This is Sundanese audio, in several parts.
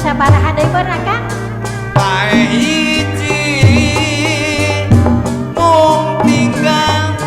Sabaraha deui beurna Kang? Pae hiji mung tinggal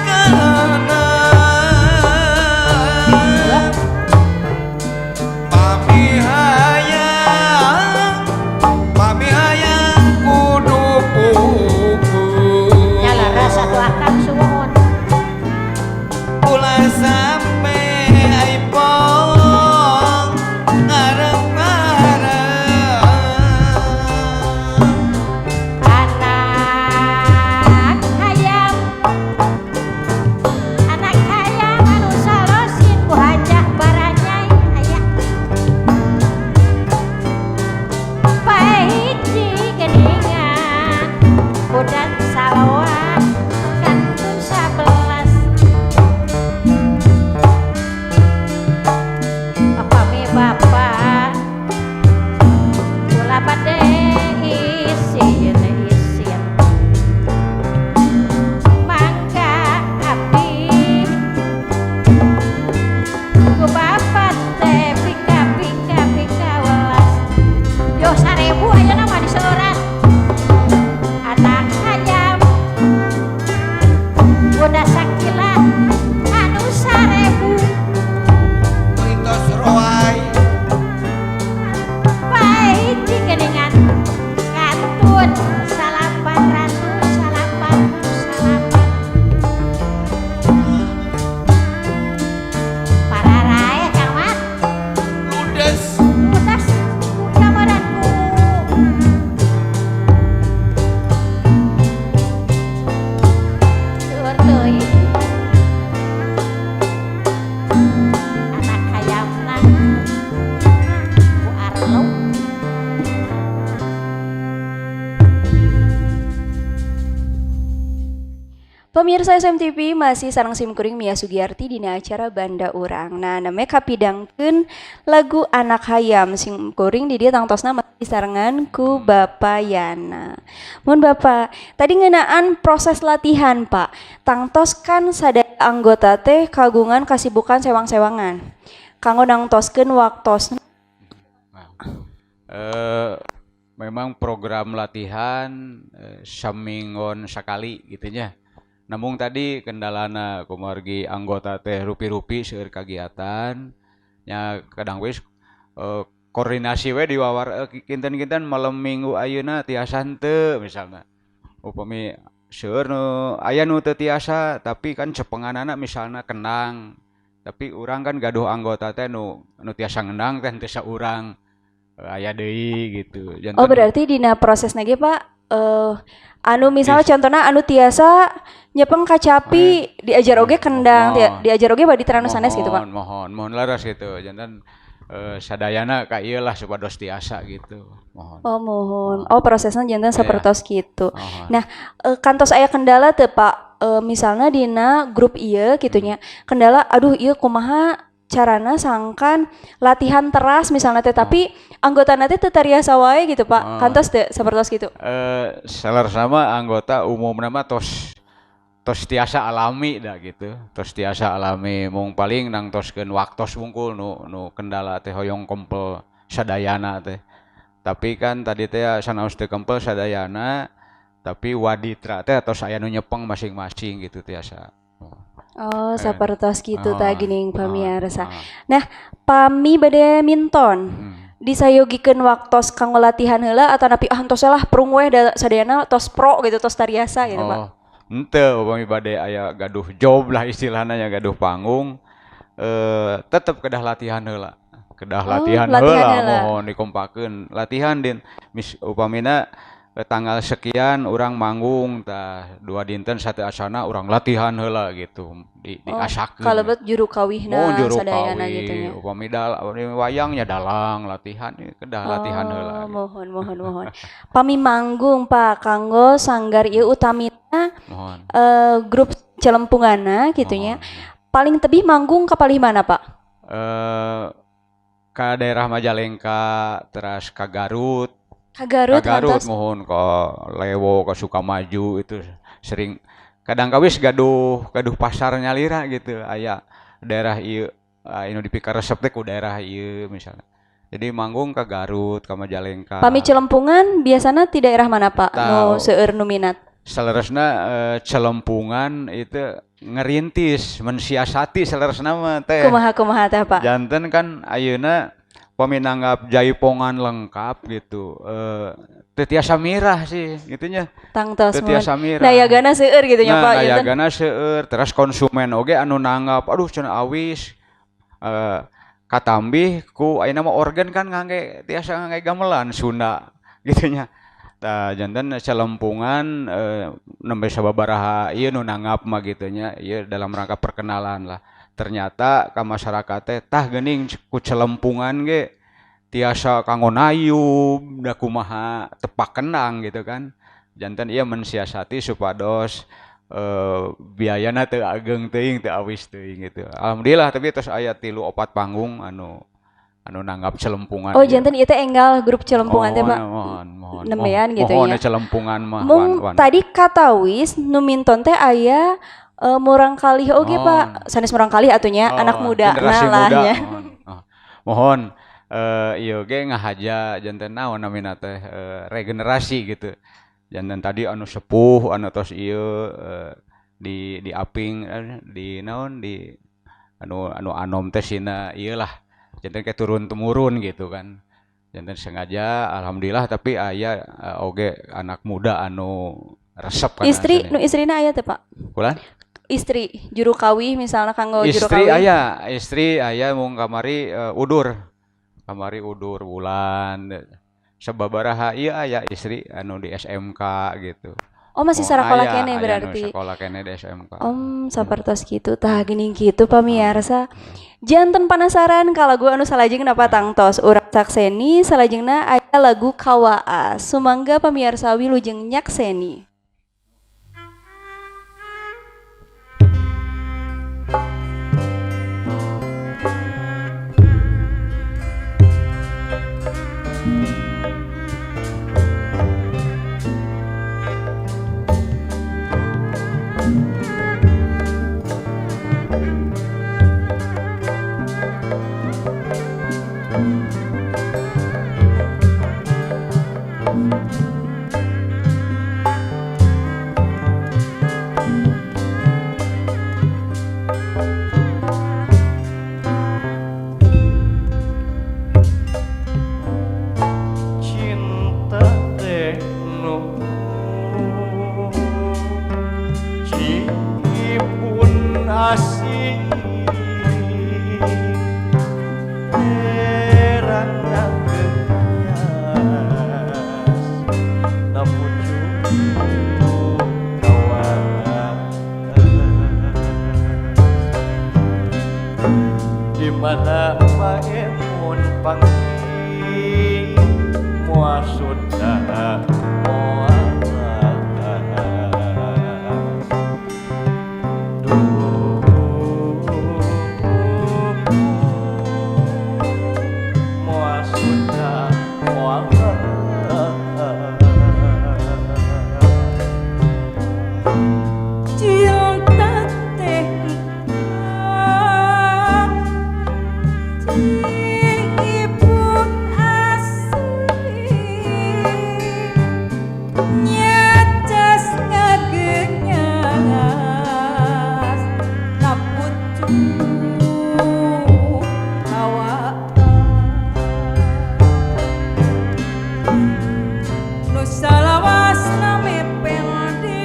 Pemirsa SMTV, masih sareng simkuring Mia Sugiarti dina acara Banda Urang. Nah, namanya kapidangkeun lagu Anak Hayam. Simkuring di dieu tangtosna masih sarengan ku Bapak Yana. Mun Bapak, tadi ngeunaan proses latihan, Pak. Tangtos kan sadaya anggota teh kagungan kasibukan sewang-sewangan. Kanggo nangtoskeun waktosna. Nah, memang program latihan saminggon sakali gitu nya. Namun tadi kendalana kumargi anggota teh rupi-rupi, seueur kagiatan nya, kadang wis koordinasi we diwawar, kinten-kinten malam Minggu ayeuna tiasa henteu misalna. Upami seueur nu aya nu teu tiasa, tapi kan cepenganana misalna kendang, tapi urang kan gaduh anggota teh nu nu tiasa ngendang teh henteu saurang, aya deui gitu. Oh, Janten berarti dina prosesna ge, Pak, anu misalnya Dis contohna anu tiasa nyepeng kacapi diajar oge kendang, diajar oge badi anu sanes gitu, Pak. Mohon, mohon, mohon, leres gitu. Janten sadayana ka ieu lah supados tiasa gitu. Mohon. Oh, mohon. Oh, prosesnya janten sapertos kitu. Mohon. Nah, kantos aya kendala teu, Pak? Misalnya dina grup ieu kitu nya. Kendala, aduh, ieu kumaha carana sangkan latihan teras misalnya teh, tapi anggotana teh teu tariasa wae gitu, Pak. Oh. Kantos teu sapertos kitu? Saleresna mah anggota umumna mah tos tos tiasa alami dah gitu. Tos tiasa alami, mung paling nangtoskeun waktos wungkul nu nu kendala teh, hoyong kempel sadayana teh. Tapi kan tadi teh sanaos teu kempel sadayana, tapi waditra teh tos aya nu nyepeng masing-masing gitu, tiasa. Oh, sapertos kitu tah Oh, geuning, oh, pamiarsa. Oh. Nah, pami bade minton. Disayogikeun waktos kanggo latihan heula atau napi ah entos lah prung weh da sadayana tos pro gitu, tos tariasa gitu, Pak? Oh, henteu, upami bade aya gaduh job lah istilahna nya, gaduh panggung, tetep kedah latihan heula. Kedah Oh, latihan latihan heula, heula. Mohon dikompakeun. Latihan din mis upamina tanggal sekian urang manggung, tah 2 dinten sateuacanna urang latihan heula gitu, di Oh, diasakeun. Kalebet juru kawihna Oh, juru sadayana gitu kawih, nya. Upami wayangnya dalang latihan, kedah latihan heula Oh, gitu. Mohon, mohon, mohon. Pami manggung, Pak, kanggo sanggar ieu utamina Mohon. Grup celempunganna gitu nya. Mohon. Paling tebih manggung ka palih mana, Pak? Ka daerah Majalengka, teras ka Garut. Ka Garut, Ka Garut, kantos. Mohon, ke Lewo, ke Sukamaju itu sering. Kadang kawis gaduh gaduh pasar nyalira gitu, aya daerah ieu anu dipikaresep teh ku daerah ieu misalnya. Jadi manggung ke Garut, ke Majalengka. Pami celempungan biasana di daerah mana, Pak? Nu Tah, seueur nu minat. Saleresna celempungan itu ngerintis, mensiasati saleresna mah teh. Kumaha kumaha teh, Pak? Janten kan ayeuna pami nanggap jaipongan lengkap gitu, teu tiasa mirah sih gitu nya. Tangtos Teu mohon. tiasa mirah. Nayagana seueur gitu nya, Nah, Pak. Janten. Nayagana seueur, teras konsumen oge anu nanggap, aduh cenah awis, katambih ku ayeuna mah organ kan ngangge, tiasa ngangge gamelan Sunda gitu nya. Tah, janten celempungan nembe sababaraha ieu nu nanggap mah gitu nya, ieu dalam rangka perkenalan lah. Ternyata ka masyarakat teh, tah geuning ku celempungan ge tiasa kanggo nayub da kumaha tepak kendang gitu kan. Janten ieu mensiasati supados biayana teu ageng teuing, teu awis teuing gitu. Alhamdulillah, tapi tos aya tilu opat panggung anu anu nanggap celempungan Oh, ieu. Janten ieu teh enggal grup celempungan teh, Pak. Mohon, mohon. Nembean gitu Mohon nya. Celempungan mah. Mung wan, wan. tadi katawis nu minton teh aya murangkalih oge, Mohon. Pak. Sanes murangkalih atuh nya, Oh, anak muda generasi lah muda, nya. mohon. Oh, mohon ieu ge ngahaja janten naon namina teh, regenerasi gitu. Janten tadi anu sepuh anu tos ieu di aping, di naon, di anu anu anom teh sina ieu lah. Janten kayak turun temurun gitu kan. Janten sengaja, alhamdulillah, tapi aya oge anak muda anu resep kana Istri seni. Nu istrina aya teh, Pak? Kulan? Istri juru kawih misalnya, kanggo juru Istri kawih. aya, istri aya, mung kamari udur. Kamari udur bulan. Sababaraha ieu aya istri anu di SMK gitu. Oh, masih Oh, sarakola aya, keneh aya nu berarti. sakola keneh di SMK. Om, sapertos kitu tah geuning kitu, pamiarsa. Janten penasaran ka lagu anu salajengna tangtos urang sakseni, salajengna aya lagu Kawaas. Sumangga pamiarsa, wilujeng nyakseni. Asih terang ngagenyas na pucuk kawas di mana bae mun panggih moal sudah moal laras. Duh, moal sudah moal laras. Cinta teh cing asih nyacas ngagenyas na pucuk kawaas nu salawasna mepende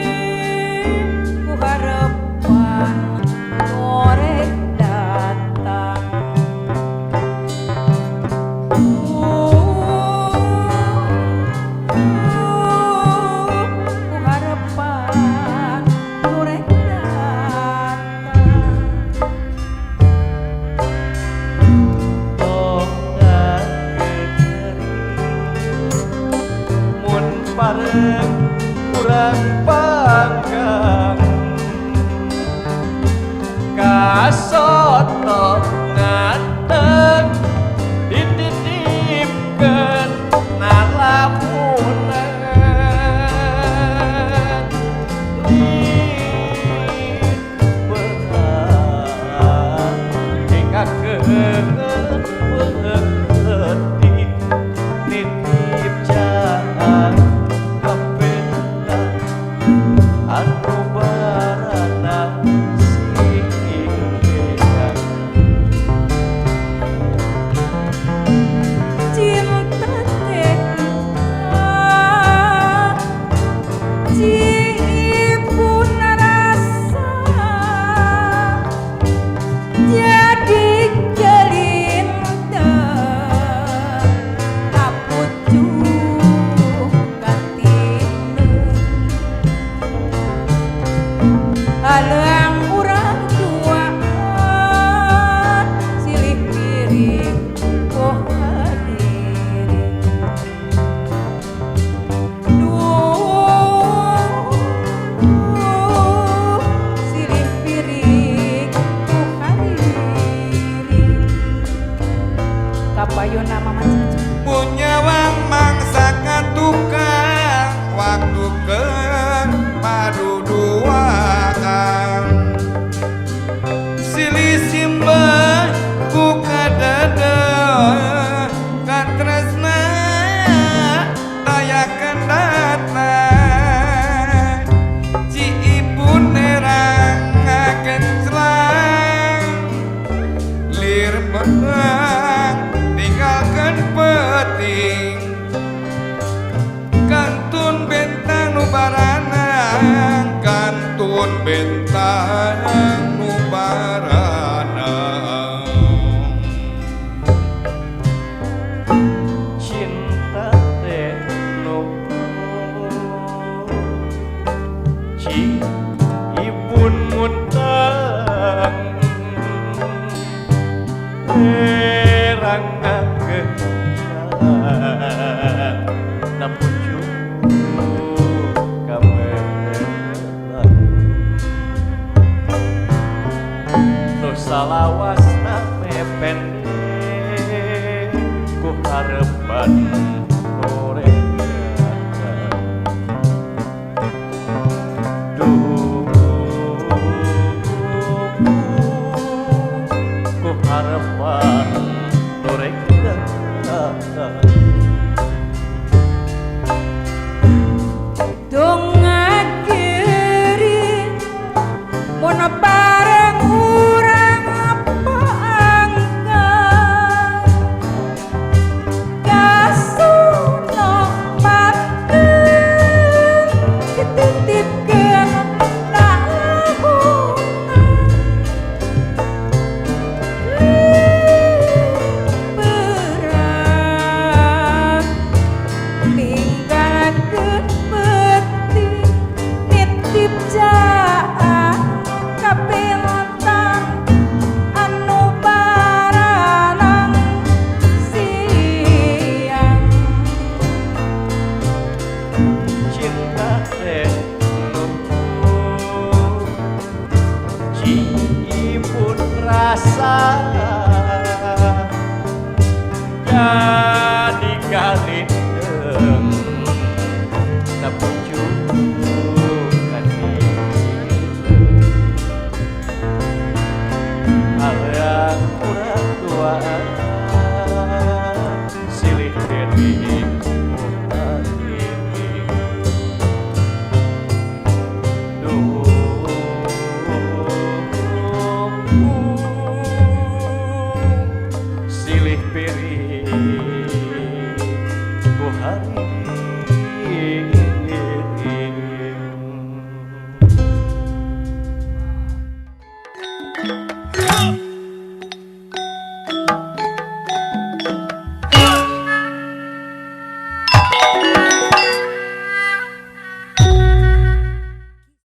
ku harepan ngorek datang. Ku harepan ngorek datang. Tong ngageuring mun pareng urang panggang kasoto ngateg dititipkeun nalamunan lir beurang tinggalkeun peuting nitip jahan kapenda anu barana sing Cinta teh ibu rasa jadi jelinta na pucuk katineng halang urang tuaan silih piring ku hadirin. Duh, silih piring ku hadirin. Kapayuna Mama Cucu. Munyawang mangsa katukang waktu keur paduduaan silih simbah ku kadada katresna daya kendatna ci ibu nerang ngagenclang lir beang tinggalkan peting kantun bentang nu baranang kantun bentang nu baranang. Cinta teh nu ci ibun muntang terang ngagenyas na pucuk kamelang nu salawasna mepende ku harepan norek datang. Duh, ku harepan norek datang. Dong ngagiri mun bareng urang panggang kasuno pateng dititipkeun na lamunan. rasa jadi kalindeng na pucukan Alang kurang tua silih piring Duh, silih piring ku hari.